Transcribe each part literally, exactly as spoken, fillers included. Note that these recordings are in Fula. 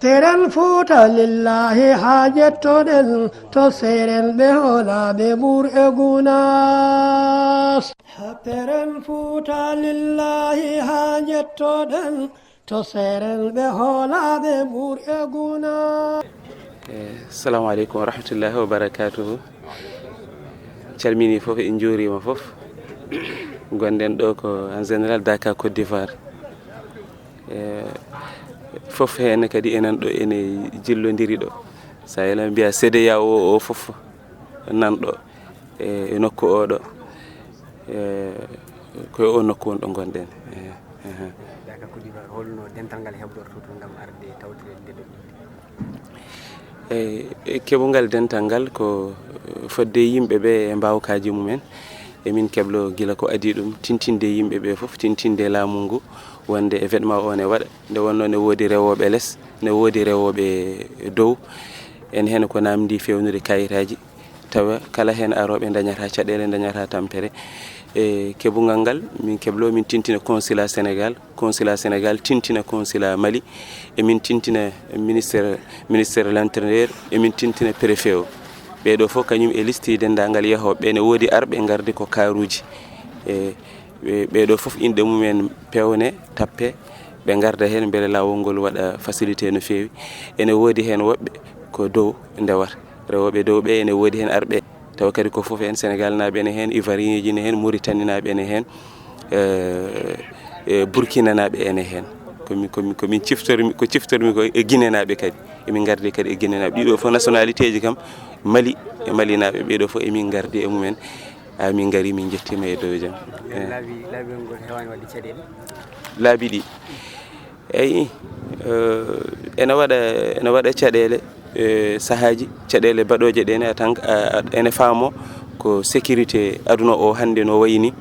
Seeren Fuuta lillaahi haa jettoɗen to seerenɓe hoolaaɓe Mbuur e Gunaas. Seeren Fuuta lillaahi haa jettoɗen to seerenɓe hoolaaɓe Mbuur e Gunaas. Eh, assalamu aleykum wa rahmatullahi wa barakatuhu. Calmini fof, en njuurima fof. Gonɗen ɗo ko en général Dakar Côte d'Ivoire. Eh, fof heen kadi enen ɗo ene jillondiri ɗo. So a yalaa mbiya C D E A O o fof nan ɗo e, e nokku oɗo. Eh, ko e o nokku won ɗo gonɗen. Eh, eh. Dakar Côte d'Ivoire, holno dental ngal heɓdorto toon ngam arde tawtoreede nde ɗo? E, e keɓungal dental ngal ko, eh, fodde yimɓe ɓe e mbaawkaaji mumen. Emin keblo gila ko adii ɗum, tintinde yimɓe ɓe fof, tintinde laamu ngu, wonde événement o ne waɗa. Nde wonnoo ne woodi rewooɓe les, ne woodi rewooɓe dow. En heen ko namdi feewnude kayitaaji, tawa kala heen arooɓe dañata caɗeele, dañata tampere. E keɓungal ngal, min keblo, min tintina consulat Sénégal, consulat Sénégal tintina consulat Mali, emin tintina ministère, ministère de l'Intérieur, emin tintina préfet o. Ɓee ɗo fof kañum e liste denndaangal yahooɓe ɓe, ne woodi arɓe ngardi ko kaaruuji. E ɓe, ɓee ɗo fof inɗe mumen pewne, tappe, ɓe ngarda heen mbele laawol ngol waɗa facilité no feewi. Ene woodi heen woɓɓe ko dow ndewata. Rewooɓe dow ɓe ene woodi heen arɓe. Tawa kadi ko fof en Sénégal naaɓe ene heen, Ivoirien ji ne heen, Mauritanie naaɓe ene heen, eh, eh, Burkina naaɓe ene heen. Ko mi, ko mi, ko min ciftormi, ko ciftormi ko e Guinée naaɓe kadi. Emin ngardi kadi e Guinée naaɓe. Ɗiɗo fof nationalité ji kam, Mali e Mali naaɓe, ɓee ɗo fof emin ngardi e mumen. Ha min ngari, min njettiima e dow jam. Eh. Laabi, laabi ngol heewaani waɗde caɗeele? Laabi ɗi. Eyi, eh, ene waɗa, ene waɗa caɗeele, eh, sahaaji, caɗeele baɗooje ɗe ne, a tan, a, a, ene faamo ko sécurité aduna o hannde no wayi ni.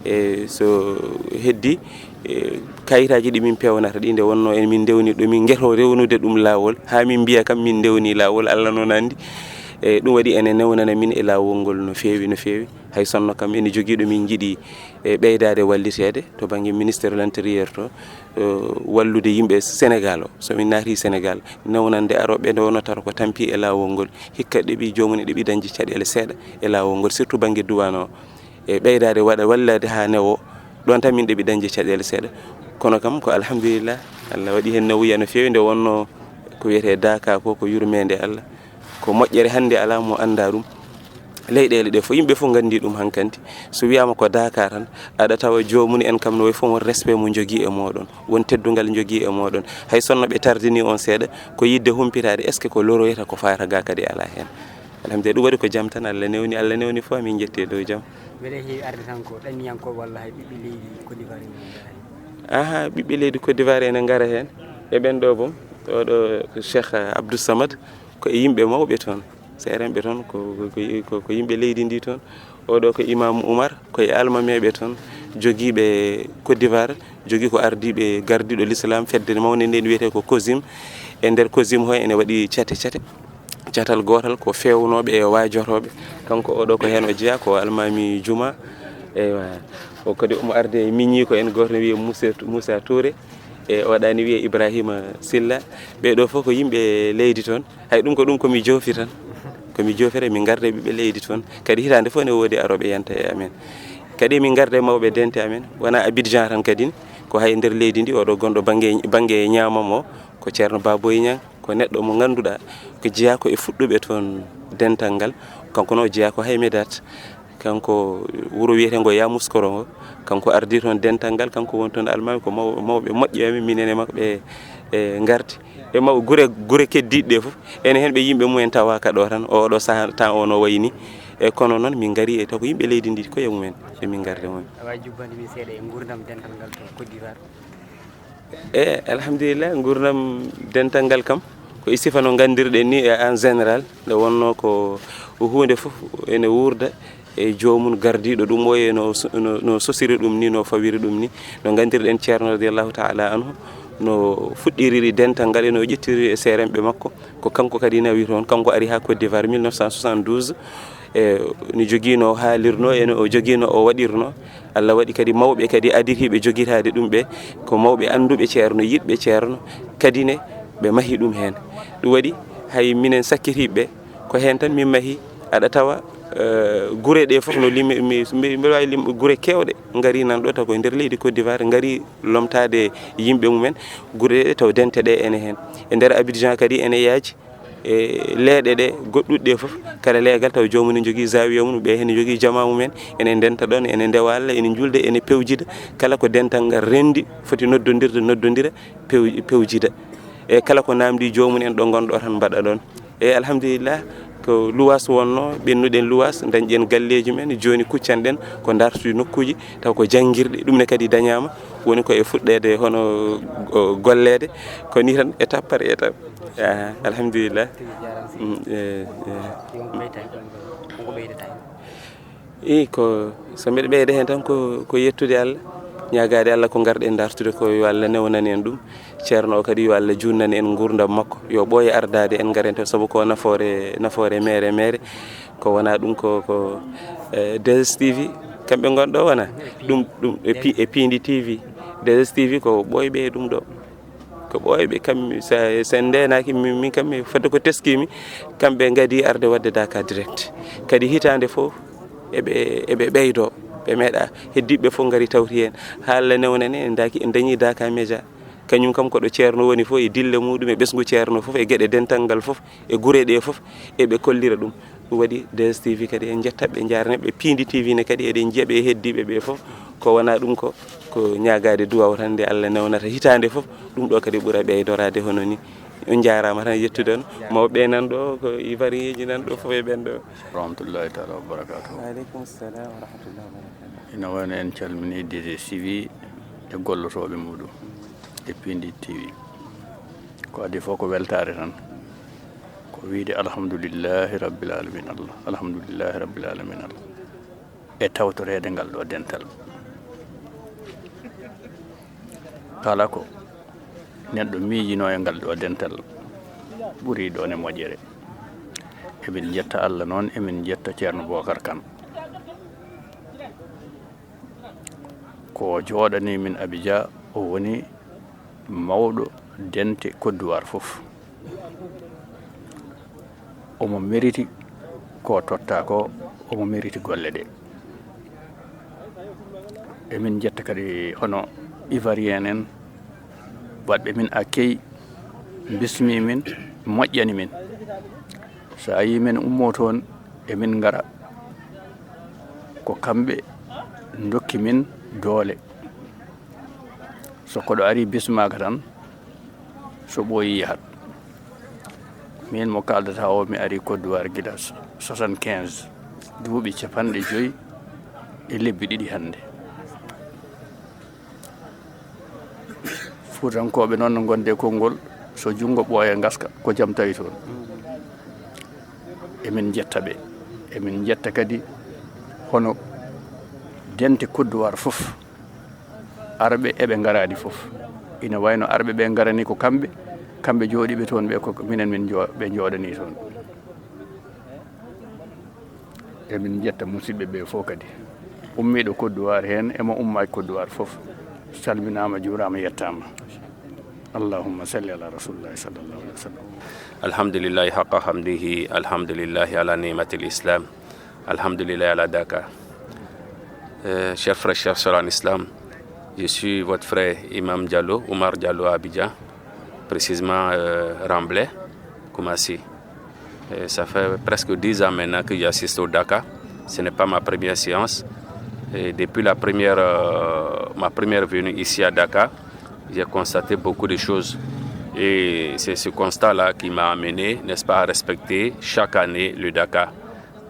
E so heddi, eh, kayitaaji ɗi min peewnata ɗi, nde wonnoo en min ndewni ɗo min ngeto rewnude ɗum laawol, haa min mbiya kam min ndewni laawol, Allah noon anndi. E ɗum waɗi ene newnana min e laawol ngol no feewi, no feewi. Hay sonno kam ene jogii ɗo min njiɗi, e, ɓeydaade walliteede to bannge ministère de l'intérieur to, e, wallude yimɓe Sénégal o. So min naati Sénégal, newnande arooɓe nde wonnoo tawata ko tampi e laawol ngol. Hikka ɗeɓi joomum, ɗeɓi dañde caɗeele seeɗa e laawol ngol, surtout bannge duwaan o. E ɓeydaade waɗa wallade haa newo, ɗoon tan min ɗeɓi dañde caɗeele seeɗa. Kono kam ko alhamdulillah, Allah waɗi heen nawuya no feewi nde wonnoo ko wiyetee Daaka ko, ko yurmeende Allah. Ko moƴƴere hannde alaa mo anndaa ɗum. Leyɗeele ɗe fof, yimɓe fof nganndi ɗum hankadi. So wiyaama ko Daaka tan, aɗa tawa joomum en kam no wayi fof won respect mo njogii e mooɗon, won teddungal njogii e mooɗon. Hay sonno ɓe tardini on seeɗa, ko yiɗde humpitaade, est-ce que ko loroyta ko faata ga kadi alaa heen. Alhamdulillah, ɗum waɗi ko jam tan, Allah newni, Allah newni fof, min njetti e dow jam. Mbeɗa heewi arde tan ko ɗanniyankooɓe walla hay ɓiɓɓe leydi Côte d'Ivoire en ngara heen? Aha, ɓiɓɓe leydi Côte d'Ivoire ene ngara heen. E ɓen ɗo boom, oɗo Cheikh Abdou Samad, ko e yimɓe mawɓe toon. Seerenɓe toon ko, ko, ko, ko yimɓe leydi ndi toon. Oɗo ko Imam Oumar, ko e almameeɓe toon, jogiiɓe Côte d'Ivoire, jogii ko ardiiɓe gardiiɗo l'islam, fedde mawnde nde wiyetee ko COSIM. E nder COSIM o ene waɗi cate cate. Catal gootal ko feewnooɓe e waajorooɓe. Kanko oɗo ko heen o jeyaa, ko almaami juma. Eywa. O kadi omo arde e miñiiko en gooto ne wiyee Moussa, Moussa Touré. E o waɗaani wiyee Ibrahima Silla. Ɓee ɗo fof ko yimɓe leydi toon. Hay ɗum ko ɗum ko mi joofi tan. Ko mi joofere, min ngarda e ɓiɓɓe leydi toon. Kadi hitaande fof ne woodi arooɓe yanta e amen. Kadi min ngarda e mawɓe dente amen. Wonaa Abidjan tan kadi, ko hay nder leydi ndi, oɗo gonɗo bannge, bannge ñaamam o, ko Ceerno Baboy Ñang. Ko neɗɗo mo ngannduɗaa ko jeyaa ko e fuɗɗuɓe toon dental ngal. Kanko noon o jeyaa ko hay Medat. Kanko wuro wiyeteengo Yamoussoukro ngo, kanko ardii toon dental ngal, kanko woni toon almaami, ko maw-, mawɓe moƴƴi e amen, minen e makko ɓe, e, ngardi. E mawɓe gure, gure keddiiɗe ɗe fof, ene heen ɓe yimɓe mumen tawaaka ɗo tan, oɗo sahaa tan o no wayi ni. E kono noon min ngarii e taw ko yimɓe leydi ndi ko e mumen, e min ngardi e mumen. Awa jubbande min seeɗa e nguurndam dental ngal to Côte d'Ivoire. E, alhamdulillah, nguurndam dental ngal kam, ko e sifa no nganndirɗen ni e en général, nde wonnoo ko huunde fof ene wuurda e joomum gardiiɗo ɗum o, e no so-, no, no sosiri ɗum ni, no fawiri ɗum ni. No nganndirɗen Ceerno radiyallahu ta'ala anhu, no fuɗɗiriri dental ngal, e no ƴettiriri e seerenɓe makko. Ko kanko kadi nawi toon, kanko ari haa Côte d'Ivoire mille neuf cent soixante-douze. E, no jogiino haalirno, e no o jogiino o waɗirno. Allah waɗi kadi mawɓe kadi adiriiɓe jogitaade ɗum ɓe, ko mawɓe annduɓe Ceerno, yiɗɓe Ceerno. Kadi ne, Ɓe mahi ɗum heen. Ɗum waɗi hay minen sakkitiiɓe ɓe, ko heen tan min mahi. Aɗa tawa, eh, gure ɗe fof no limi-, mi-, mi-, mbeɗa waawi lim-, gure keewɗe ngarii nan ɗo, taw ko e nder leydi Côte d'Ivoire, ngarii lomtaade yimɓe mumen. Gure ɗe taw dente ɗe ene heen. E nder Abidjan kadi ene yaaji. E leeɗe ɗe goɗɗuɗe ɗe fof, kala leegal taw joomum ne jogii zaawiya mum, ɓe heen ne jogii jamaa mumen, ene ndenta ɗoon, ene ndewa Allah, ene njuulda, ene pewjida. Kala ko dental ngal renndi foti noddondirde, noddondira, pew-, pewjida. E kala ko naamndii joomum en ɗo ngonɗo tan mbaɗa ɗoon. E alhamdulillah, ko luwaas wonnoo, ɓennuɗen luwaas, dañɗen galleeji men, jooni kuccanɗen ko dartude nokkuuji, taw ko janngirɗe, ɗum ne kadi dañaama, woni ko e fuɗɗeede hono, o, golleede, ko nii tan, étape par étape. Ah, alhamdulillah. Mm, eh, eh. Eyi, ko, so mbeɗa ɓeyda heen tan ko, ko yettude Allah, ñaagaade Allah ko ngarɗen dartude ko, yo Allah newnan en ɗum. Ceerno o kadi yo Allah juutnan en nguurndam makko, yo ɓooy ardaade en ngaren tan, sabu ko nafoore, nafoore meere meere. Ko wonaa ɗum ko, ko, eh, deux S T V kamɓe ngon ɗo wona? Ɗum, ɗum e pi-, e Piindi T V. Deux S T V ko ɓooyɓe e ɗum ɗo. Ko ɓooyɓe kam, sa, sa ndeenaaki min, min kam, mi fodde ko teskimi, kamɓe ngadi arde waɗde Daaka Direct. Kadi hitaande fof eɓe, eɓe ɓeydo, ɓe meeɗa, heddiiɓe fof ngari tawti heen. Haa Allah newnani en, en daaki, en dañi Daaka Média. Kañum kam ko ɗo ceerno woni fof e dille muɗum e ɓesngu ceerno fof e geɗe dental ngal fof e gure ɗe fof eɓe kollira ɗum. Ɗum waɗi deux S T V kadi en njettat ɓe, njaarnet ɓe, Piindi T V ne kadi eɗen njiya ɓe e heddiiɓe ɓe fof. Ko wonaa ɗum ko, ko ñaagaade duwaaw tan nde Allah newnata hitaande fof. Ɗum ɗo kadi ɓura ɓeydoraade hono ni. On njaaraama tan yettude on. Mawɓe nan ɗo, ko Ivoirieji nan ɗo fof e ɓen ɗo. Rahmatullahi taala wa barakatuh. Wa aleykum salam wa rahmatullahi wa barakatuh. Ina wayno en calmini D G C V e gollotooɓe muɗum e Piindi T V. Ko adii fof ko weltaare tan. Ko wiyde alhamdulillahi rabbil alamin Allah. Alhamdulillahi rabbil alamin Allah. E tawtoreede ngal ɗo dental. Kala ko neɗɗo miijino e ngal ɗo dental ɓuri ɗon e moƴƴere. Emin njetta Allah noon, emin njetta Ceerno Bookar Kan. Ko jooɗani min Abidjan, o woni mawɗo dente Côte d'Ivoire fof. Omo meriti ko totta ko, omo meriti golle ɗe. Emin njetta kadi hono Ivoirien en, waɗɓe min accueil, bismi min, moƴƴani min. So a yii min ummo toon, emin ngara, ko kamɓe ndokki min doole. So koɗo ari bismaaka tan, so ɓooyi yahat. Min mo kaaldata o, mi ari Côte d'Ivoire gila soixante-quinze, duuɓi capanɗe joyi e lebbi ɗiɗi hannde. Fuutankooɓe noon no ngonde konngol, so junngo ɓooya ngaska, ko jam tawi toon. Emin njetta ɓe, emin njetta kadi hono dente Côte d'Ivoire fof. Arɓe eɓe ngaraani fof. Ina wayno arɓe ɓe ngarani ko kamɓe, kamɓe jooɗiiɓe toon ɓe ko minen min jo-, ɓe njooɗanii toon. Emin njetta musidɓe ɓe fof kadi. Ummiiɗo Côte d'Ivoire heen, emo ummaa Côte d'Ivoire fof. Salminaama, juuraama, yettaama. Allahumma salli ala rasulillahi sallallahu alaihi wasallam. الحمد لله حق حمده، الحمد لله على نعمة الإسلام، الحمد لله على Daaka. Euh, chers frères, chers sœurs en islam, je suis votre frère Imam Diallo, Oumar Diallo à Abidjan, précisément, euh, Ramblais, Koumassi. Euh, ça fait presque dix ans maintenant que j'assiste au Daaka. Ce n'est pas ma première séance. Et depuis la première, euh, ma première venue ici à Daaka, j'ai constaté beaucoup de choses. Et c'est ce constat-là qui m'a amené, n'est-ce pas, à respecter chaque année le Daaka.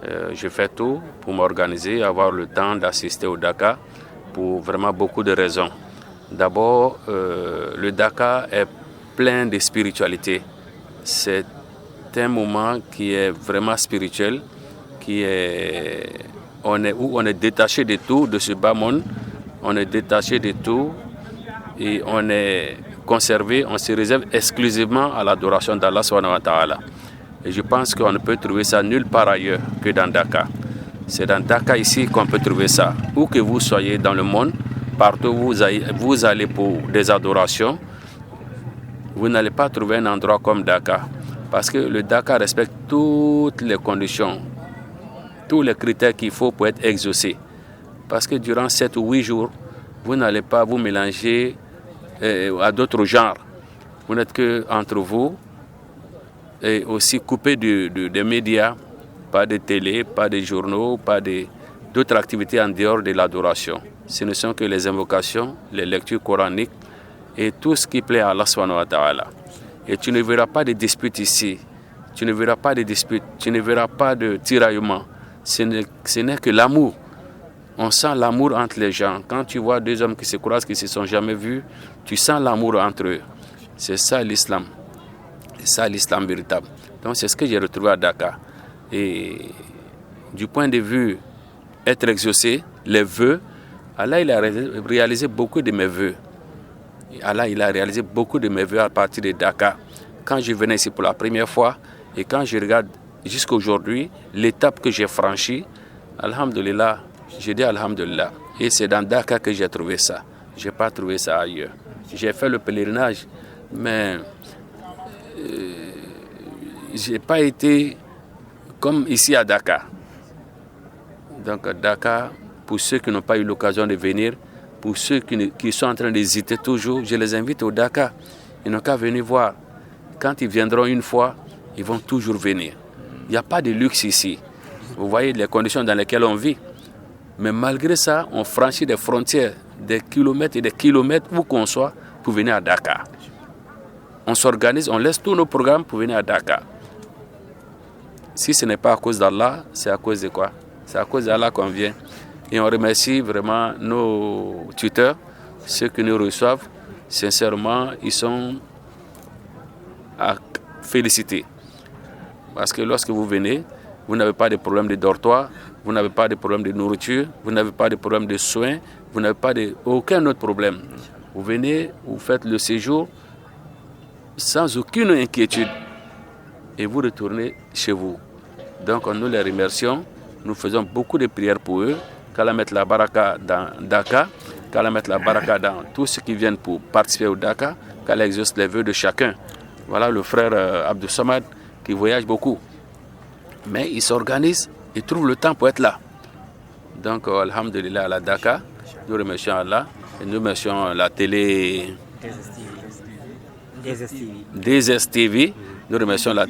Euh, je fais tout pour m'organiser, avoir le temps d'assister au Daaka pour vraiment beaucoup de raisons. D'abord, euh, le Daaka est plein de spiritualité. C'est un moment qui est vraiment spirituel, qui est, on est, où on est détaché de tout, de ce bas monde, on est détaché de tout et on est conservé, on se réserve exclusivement à l'adoration d'Allah subhanahu wa ta'ala. Et je pense qu'on ne peut trouver ça nulle part ailleurs que dans Daaka. C'est dans Daaka ici qu'on peut trouver ça. Où que vous soyez dans le monde, partout où vous allez, vous allez pour des adorations, Vous n'allez pas trouver un endroit comme Dakar, parce que le Dakar respecte toutes les conditions, tous les critères qu'il faut pour être exaucé. Parce que durant sept ou huit jours, vous n'allez pas vous mélanger, euh, à d'autres genres. Vous n'êtes que entre vous et aussi coupé du- du- des médias, pas de télé, pas de journaux, pas de- d'autres activités en dehors de l'adoration. Ce ne sont que les invocations, les lectures coraniques et tout ce qui plaît à Allah subhanahu wa ta'ala. Et tu ne verras pas de disputes ici. Tu ne verras pas de disputes. Tu ne verras pas de tiraillement. Ce n'est- ce n'est que l'amour. On sent l'amour entre les gens. Quand tu vois deux hommes qui se croisent, qui ne se sont jamais vus, tu sens l'amour entre eux. C'est ça l'islam. C'est ça l'islam véritable. Donc c'est ce que j'ai retrouvé à Dakar. Et du point de vue être exaucé, les vœux, Allah, il a ré- réalisé beaucoup de mes vœux. Et Allah, il a réalisé beaucoup de mes vœux à partir de Dakar. Quand je venais ici pour la première fois et quand je regarde jusqu'aujourd'hui, l'étape que j'ai franchie, alhamdulillah, je dis alhamdulillah. Et c'est dans Dakar que j'ai trouvé ça. J'ai pas trouvé ça ailleurs. J'ai fait le pèlerinage, mais euh, j'ai pas été comme ici à Dakar. Donc Dakar, pour ceux qui n'ont pas eu l'occasion de venir, pour ceux qui, ne- qui sont en train d'hésiter toujours, je les invite au Dakar. Ils n'ont qu'à venir voir. Quand ils viendront une fois, ils vont toujours venir. Il n'y a pas de luxe ici. Vous voyez les conditions dans lesquelles on vit. Mais malgré ça, on franchit des frontières, des kilomètres et des kilomètres, où qu'on soit, pour venir à Dakar. On s'organise, on laisse tous nos programmes pour venir à Dakar. Si ce n'est pas à cause d'Allah, c'est à cause de quoi? C'est à cause d'Allah qu'on vient. Et on remercie vraiment nos tuteurs, ceux qui nous reçoivent. Sincèrement, ils sont à féliciter. Parce que lorsque vous venez, vous n'avez pas de problème de dortoir, vous n'avez pas de problème de nourriture, vous n'avez pas de problème de soins, vous n'avez pas de, aucun autre problème. Vous venez, vous faites le séjour sans aucune inquiétude et vous retournez chez vous. Donc nous les remercions, nous faisons beaucoup de prières pour eux. Qu'Allah mette la baraka dans Dakar, qu'Allah mette la baraka dans tous ceux qui viennent pour participer au Dakar, qu'Allah exauce les vœux de chacun. Voilà le frère euh, Abdou Samad qui voyage beaucoup. Mais il s'organise, il trouve le temps pour être là. Donc, euh, alhamdulillah, à la Dakar, nous remercions Allah et nous remercions la télé D S T V. D S T V. Nous remercions la.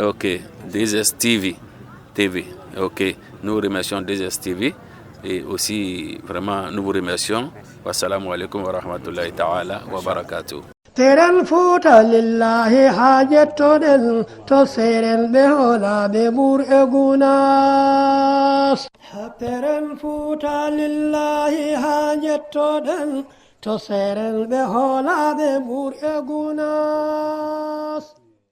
Ok, D S T V. T V. Ok, nous remercions D S T V et aussi vraiment nous vous remercions. Wassalamu alaikum wa rahmatullahi ta'ala wa barakatuh. Teren Fuuta lillahi haa jettoɗen to seeren ɓe hoolaaɓe Mbuur e Gunaas. Teren Fuuta lillahi haa jettoɗen to seeren ɓe hoolaaɓe Mbuur e Gunaas.